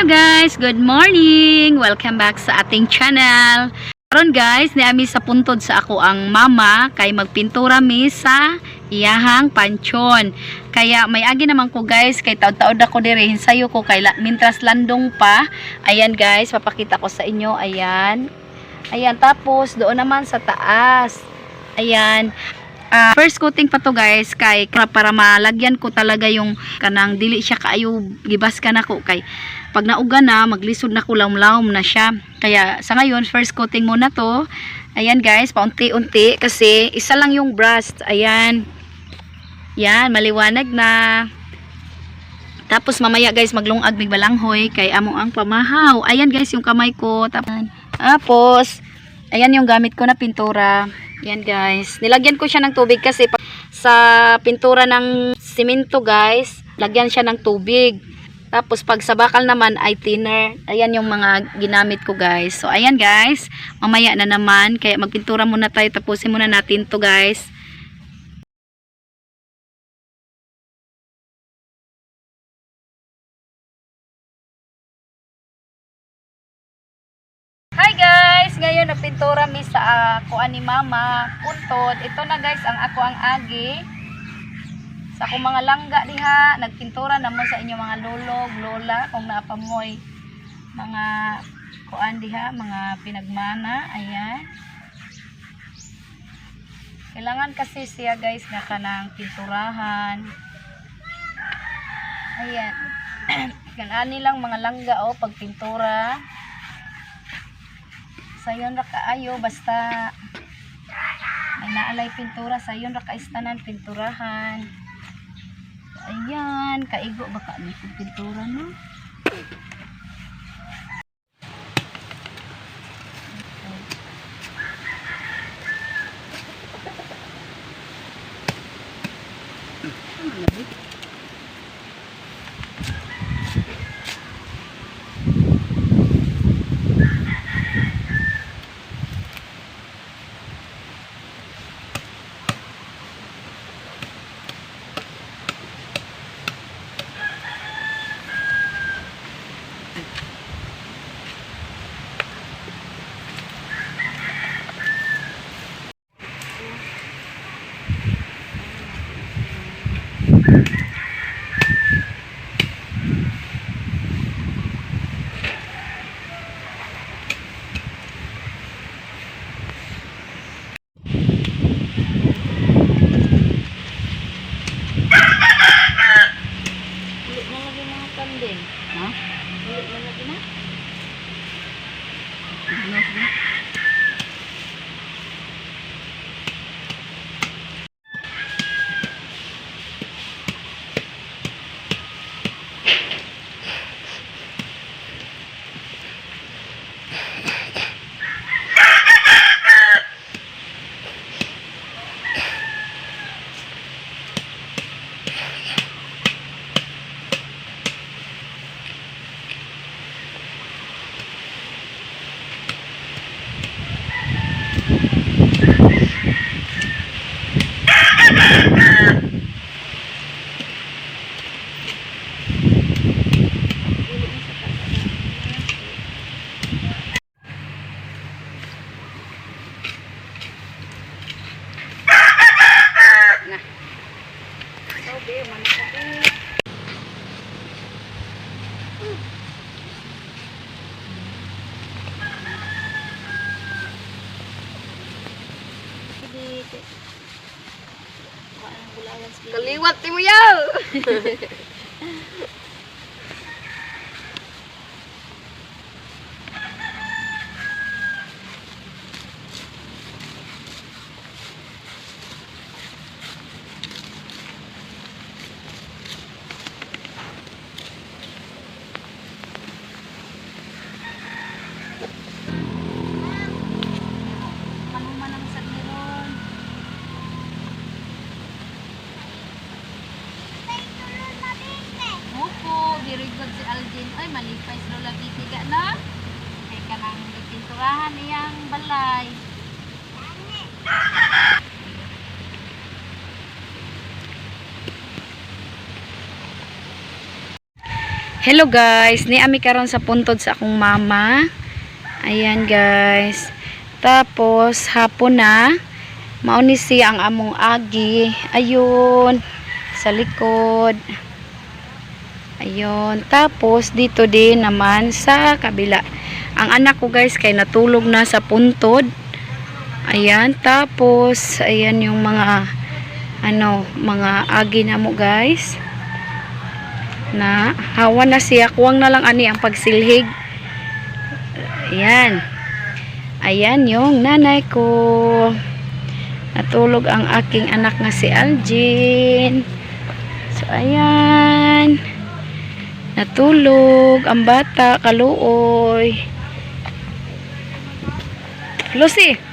Hello guys, good morning. Welcome back sa ating channel. Karon guys, niami sa puntod sa ako ang mama kay magpintura mi sa iyahang pansyon. Kaya may agi naman ko guys, kay taod-taod ako dire hinsayo ko kay mintras landong pa. Ayan guys, papakita ko sa inyo. Ayan. Ayan, tapos doon naman sa taas. Ayan. First coating pa to guys kay para malagyan ko talaga yung kanang dili siya kaayo gibas ka na ko kay pag nauga na maglisod na ko lawom-lawom na siya. Kaya sa ngayon first coating muna to. Ayan guys, paunti-unti kasi isa lang yung brush. Ayan. Yan, maliwanag na. Tapos mamaya guys maglungag mig balanghoy kay amo ang pamahaw. Ayan guys yung kamay ko. Tapos ayan yung gamit ko na pintura. Yan guys, nilagyan ko siya ng tubig kasi sa pintura ng simento guys, lagyan siya ng tubig. Tapos pag sa bakal naman ay thinner. Ayan yung mga ginamit ko guys. So ayan guys, mamaya na naman. Kaya magpintura muna tayo, tapusin muna natin to guys. Hi guys! Ngayon nagpintura mi sa kuan ni mama, puntod. Ito na guys ang ako ang agi. Sa akong mga langga diha, nagpintura naman sa inyo mga lulog, lola, kung naapamoy mga kuan diha, mga pinagmana. Ayan. Kailangan kasi siya guys nga kanang pinturahan. Ayan. Kanani lang mga langga o pagpintura. Sayon ra kaayo basta may naalay pintura, sayon ra kaistanan pinturahan. Ayan, kaigo baka ni pintura no. Kaliwat mo yaw. Dirigod si Alvin, ay malipay si Lola Kiki ka na. Kaya ka nang pinturahan niyang balay. Hello guys, ni ami karon sa puntod sa akong mama. Ayan guys. Tapos hapon na mauni siya ang among agi. Ayun sa likod. Ayun. Tapos dito din naman sa kabila. Ang anak ko guys kay natulog na sa puntod. Ayan. Tapos ayan yung mga mga agi na mo guys. Na hawa na siya. Kuwang na lang ani ang pagsilhig. Ayan. Ayan yung nanay ko. Natulog ang aking anak na si Aljin. So ayan. Natulog ang bata, kaluoy. Lucy.